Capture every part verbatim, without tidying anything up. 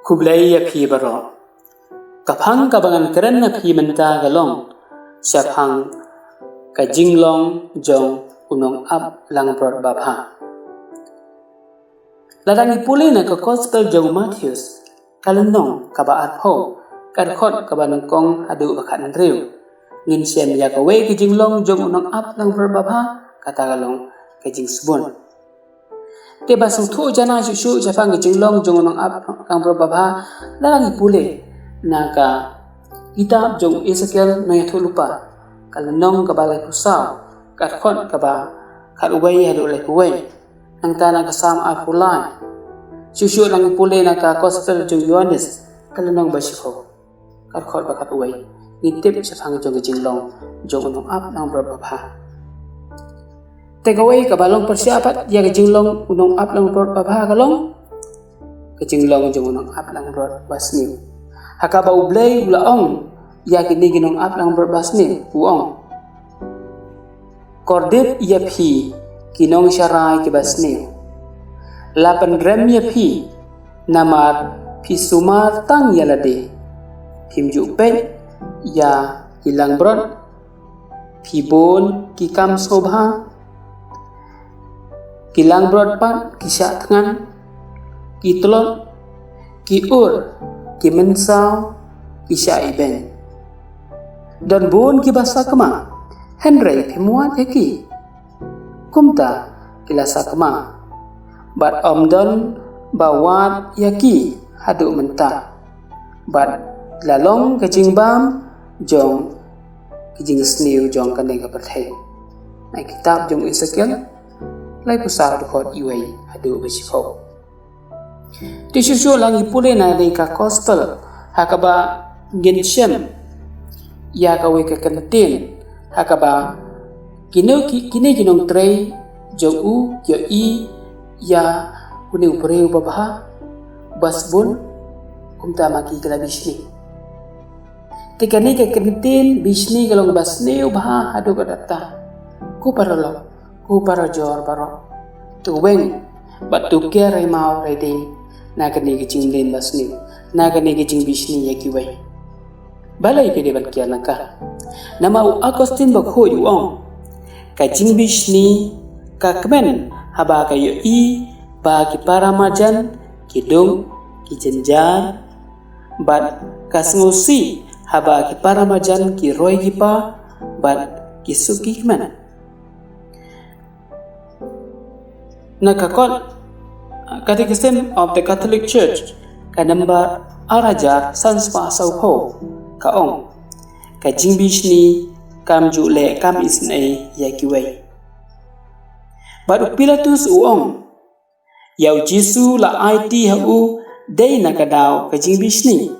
Khublei ïa phi baroh. Ka phang kaba ngan kren na phi mynta ka long shaphang ka jinglong jong u nongap langbrot babha. Lada ngi pule na ka Gospel jong u Mathaios, ka lynnong kaba arphew, ka dkhot kaba nyngkong haduh ba khathynriew, ngin shem ïa kawei ka jinglong jong u nongap langbrot babha, kata ka long ka jingsbun. Te ba sngewthuh janai shuh shuh shaphang ka jinglong jong u nongap langbrot babha, lada ngi pule na ka kitab jong u Esekiel nongïathuhlypa, ka lynnong kaba laiphew saw, ka dkhot kaba khatwei haduh laiphew wei. Nangta na ka Salm arphew lai. Shuh shuh lada ngi pule na ka Gospel jong u Ïoannis, ka lynnong ba shiphew, ka dkhot ba khatwei, ngin tip shaphang jong ka jinglong jong u nongap langbrot babha. Te kawei kaba long pyrshah pat ïa ka jinglong u nongap langbrot babha ka long ka jinglong jong u nongap langbrot basniew. Ha kaba U Blei u la ong ïa kine ki nongap langbrot basniew, u ong: Kordit ïa phi ki nongsharai kiba sniew. La pynrem ïa phi, namar phi sumar tang ïa lade. Phim ju peit ïa ki langbrot, phi bun ki kam sngewbha. Ki langbrot pat ki shah thngan, ki tlot, ki ur, ki mynsaw, ki shah ibeiñ. Don bun kiba sakma, hynrei phim wad ïa ki. Kumta ki la sakma, bad ym don ba wad ïa ki haduh mynta. Bad la long ka jingbam jong ka jingsniew jong kane ka pyrthei. Na kitab jong u Esekiel laiphew saw, dkhot iwei haduh ba shiphew. Te shuh shuh lada ngi pule na kane ka Gospel, ha kaba ngin shem ïa kawei ka kyntien, ha kaba kine ki, kine ki nongtrei jong u ki ïohi ïa une u briew babha, basbun, kumta ma ki ki la bishni. Te kane ka kyntien bishni ka long ba sniew bha haduh katta katta. Ko paralok, ko parajor baroh, to weng bad to kiar rai maw rai ding na kane ka jingmlien basniew, na kane ka jingbishni ïa kiwei. Balei phi dei ban kiar na ka? Namar u Augustine Bakhuid u ong, ka jingbishni ka kmen haba ka ïohi ba ki para marjan ki dung, ki jynjar, bad ka sngewsih haba ki para marjan ki roi ki pa bad ki suk ki kmen. Na ka kot Catechism of the Catholic Church, ka number ar hajar san spah sawphew, ka ong, ka jingbishni kam ju leh kam isynei ïa kiwei. Bad u Pilatus u ong, ïa u Jisu la aiti ha u dei na ka daw ka jingbishni.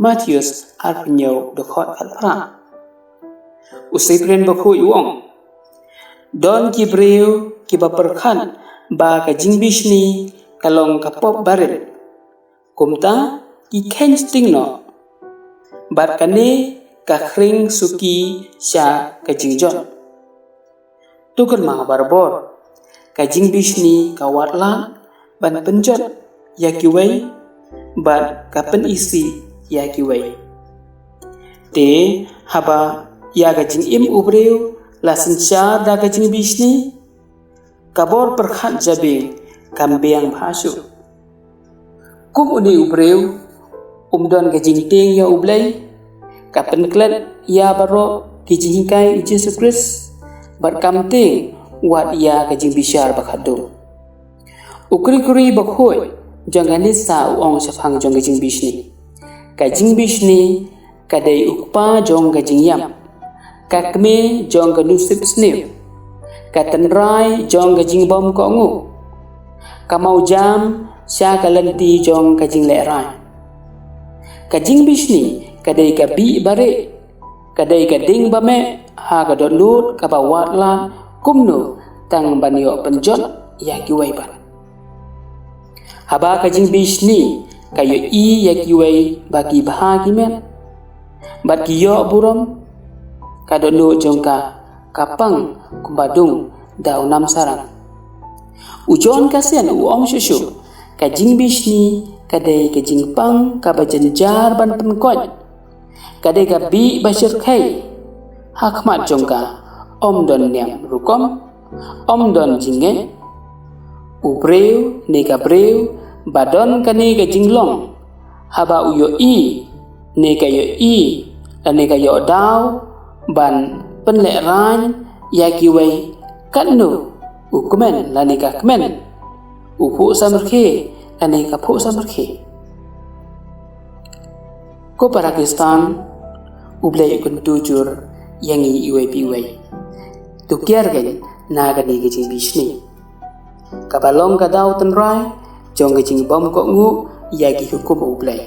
Mathaios arphew hynñiew, dkhot khatphra. U Cyprian Bakhuid u ong, don ki briew kiba pyrkhat ba ka jingbishni ka long ka pop barit. Kumta ki kheiñ sting noh. Bad kane ka khring suki sha ka jingjot. To kynmaw barabor, ka jingbishni ka wad lad ban pynjot ïa kiwei bad ka pynisih ïa kiwei. Te haba ïa ka jingim u briew la synshar da ka jingbishni, ka bor pyrkhat jabieng kam biang bha shuh. Kum une u briew um don ka jingtieng ïa U Blei, ka pynklet ïa baroh ki jinghikai u Jisu Khrist, bad kam tieng wat ïa ka jingbishar ba khatduh. U Gregory Bakhuid jong ka Nyssa u ong shaphang jong ka jingbishni, ka jingbishni ka dei u kpa jong ka jingïap, ka kmie jong ka nusip sniew, ka tynrai jong ka jingbym kohnguh, ka mawjam sha ka lynti jong ka jinglehrain. Ka jingbishni ka dei ka bih ba rieh, ka dei ka ding ba meh ha ka dohnud kaba wad lad kumno tang ban ïoh pynjot ïa kiwei pat. Haba ka jingbishni ka ïohi ïa kiwei ba ki bha ki met bad ki ïoh burom, ka dohnud jong ka ka pang kumba dung da u namsarang. U John Cassian u ong shuh shuh, ka jingbishni Ka dei ka jingpang kaba jynjar ban pynkoit. Ka dei ka bih ba shyrkhei. Ha khmat jong ka, ym don niam rukom, ym don jingngeit. U briew ne ka briew ba don kane ka jinglong, haba u ïohi ne ka ïohi lane ka ïoh daw ban pynlehraiñ ïa kiwei, katno u kmen lane ka kmen, u phuh samrkhie lane ka phuh samrkhie. Ko para Khristan, U Blei u kyntu jur ïa ngi iwei pa iwei. To kiar kein na kane ka jingbishni, kaba long ka daw tynrai jong ka jingbym kohnguh ïa ki hukum U Blei.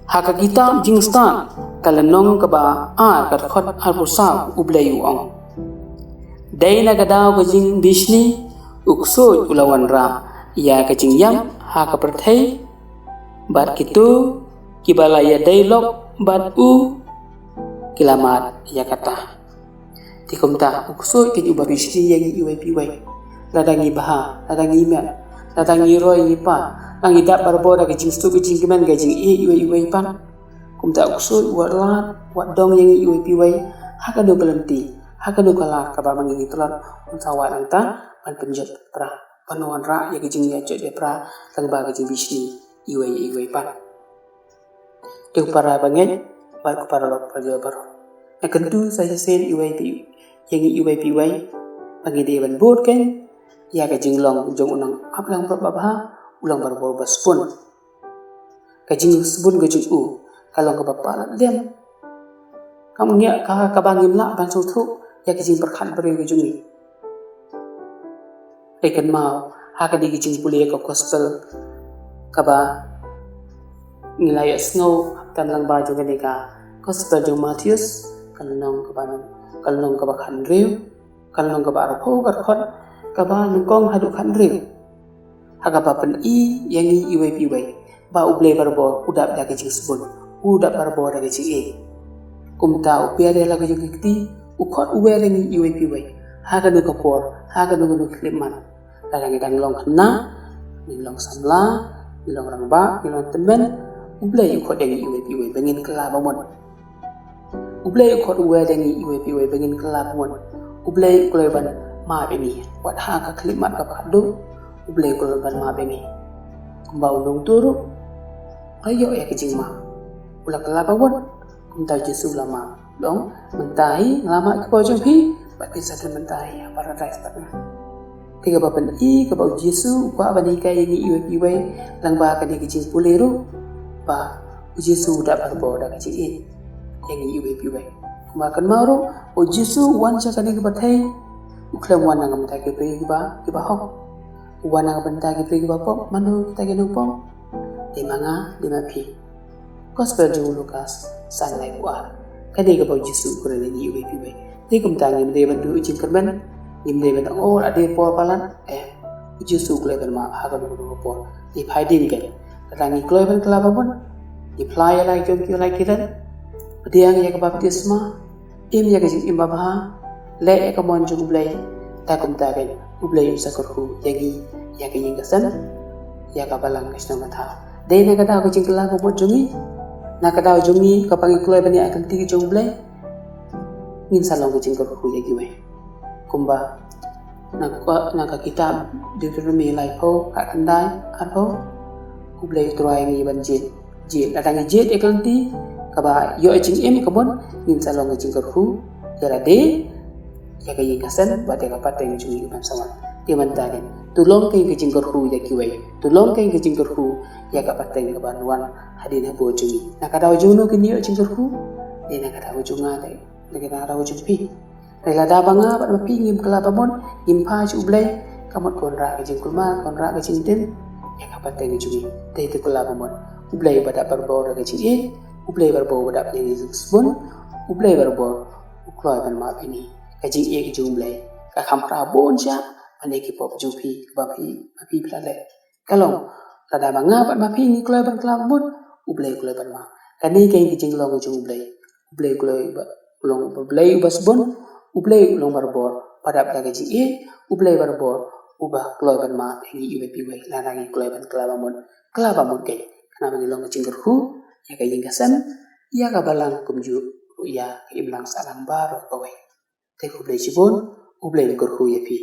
Ha ka kitab Jingstad, ka lynnong kaba ar, ka dkhot arphew saw, U Blei u ong: Dei na ka daw ka jingbishni, u ksuid u la wanrah ïa ka jingïap ha ka pyrthei, bad kito kiba la ïadei lok bad u ki la mad ïa kata. Te kumta, u ksuid kein uba bishni ïa ngi iwei pa iwei. Lada ngi bha, lada ngi miat, lada ngi roi ngi par, lada ngi dap barabor da ka jingsuk ka jingkmen ka jingïeit iwei iwei pat, kumta u ksuid u wat lad, wat dong ïa ngi iwei pa iwei. Ha kano ka lynti, ha kano ka lad kaba ma ngi ngi tlot, un sa wad nangta ban pynjot pra, ban wanrah ïa ka jingïaid jot ïa pra lyngba ka jingbishni iwei iwei pat. Te ko para bangeit bad ko paralok parajor baroh, nga kyntu sa shisien iwei pa iwei, ïa ngi iwei pa iwei, ba ngi dei ban bud kein ïa ka jinglong jong u nongap langbrot babha, u long barabor ba sbun. Ka jingsbun ka jong u ka long kaba palat lem. Kam ngiah ka, kaba ngim lah ban sngewthuh ïa ka jingpyrkhat briew ka jong ngi. Te kynmaw, ha kane ka jingpule ka gospel kaba ngi la ïohsngew hapdeng lyngba jong kane ka gospel jong u Mathaios, ka lynnong kaba, ka lynnong kaba khathynriew, ka lynnong kaba arphew, ka dkhot kaba nyngkong haduh khathynriew. Ha kaba pyni ïa ngi iwei pa iwei ba U Blei barabor u dap da ka jingsbun, u dap barabor da ka jingïeit. Kumta u pdiang ïa la ka jong ka kti, u khot u wer ïa ngi iwei pa iwei. Ha kano ka por, ha kano kano ka khyllipmat, lada ngi dang long khynnah, ngi long samla, ngi long rangbah, ngi long tymmen, U Blei u khot ïa ngi iwei pa iwei ba ngin kylla ba mut. U Blei u khot u wer ïa ngi iwei pa iwei ba ngin kylla ba mut. U Blei u kloi ban map ïa ngi. Wat ha ka khyllipmat kaba khatduh, U Blei u kloi ban map ïa ngi. Kumba u nongtuh ruh u la ïoh ïa ka jingmap, u la kylla ba mut. Kumta U Jisu u la map, u ong: Mynta hi nga la map ïa ki paw jong phi, bad phin sa don mynta hi ha Paradise bad nga. Te kaba pyni kaba U Jisu u kwah ban hikai ïa ngi iwei pa iwei lyngba kane ka jingpule ruh, ba U Jisu u dap barabor da ka jingïeit ïa ngi iwei pa iwei. Kumba kynmaw ruh, U Jisu u wan sha kane ka pyrthei, u khlem wan na ka bynta ki briew kiba, kiba hok. U wan na ka bynta ki briew kiba pop. Mano kita ki nongpop? Dei ma nga, dei ma phi. Gospel jong u Lukas san, laiphew ar. Kane kaba U Jisu u kren ïa ngi iwei pa iwei. Te kumta, ngim dei ban duh jingkyrmen, ngim dei ban ong, oh, la dei por palat. Em, U Jisu u kloi ban map ha kano kano ka por. Te phai dien kein, lada ngi kloi ban kylla ba mut, ngi phla ïa la ki jong ki, la ki ren, pdiang ïa ka baptisma, im ïa ka jingim babha, leh ïa ka mon jong U Blei, te kumta kein U Blei un sa kyrkhu ïa ngi, ïa ka ïing ka sem, ïa ka balang ka shnong ka thaw. Dei na ka daw ka jingkylla ba mut jong ngi, na ka daw jong ngi kaba ngi kloi ban ïaid ha ka lynti ka jong U Blei, ngin sa long ka jingkyrkhu ïa kiwei. Kumba na ka, na ka kitab Deuteronomi laiphew, khatkhyndai, arphew, U Blei u tyrwa ïa ngi ban jied. Jied, lada ngi jied ïa ka lynti kaba ïoh jingim, ka mut ngin sa long ka jingkyrkhu ïa lade, ïa ka ïing ka sem bad ïa ka pateng jong ngi kaban sa wan. Te mynta kein, to long kein ka jingkyrkhu ïa kiwei. To long kein ka jingkyrkhu ïa ka pateng kaban wan hadien habud jong ngi. Na ka daw jong no kin ïoh jingkyrkhu? Dei na ka daw jong nga, dei na ka daw jong phi. Te lada ba nga bad ma phi ngim kylla ba mut, ngim phai sha U Blei, ka mut ka wanrah ka jingkulmar, ka wanrah ka jingdien ïa ka pateng jong ngi. Te to kylla ba mut. U Blei uba dap barabor da ka jingïeit, U Blei barabor uba dap da ka jingsbun, U Blei barabor u kloi ban map ïa ngi. Ka jingïeit ka jong U Blei ka kham khraw bun shah ban ïa ki pop jong phi, kaba phi, ba phi phi la leh. Ka long, lada ba nga bad ma phi ngi kloi ban kylla ba mut, U Blei u kloi ban map. Kane kein ka jinglong ka jong U Blei. U Blei u kloi ba, u long U Blei uba sbun, U Blei u long barabor uba dap da ka jingïeit, U Blei barabor uba kloi ban map ïa ngi iwei pa iwei lada ngi kloi ban kylla ba mut. Kla ba mut keiñ, khnang ba ngin long ka jingkyrkhu ïa ka ïing ka sem, ïa ka balang kumjuh ruh ïa ka imlang sahlang baroh kawei. Te khublei shibun, U Blei un kyrkhu ïa phi.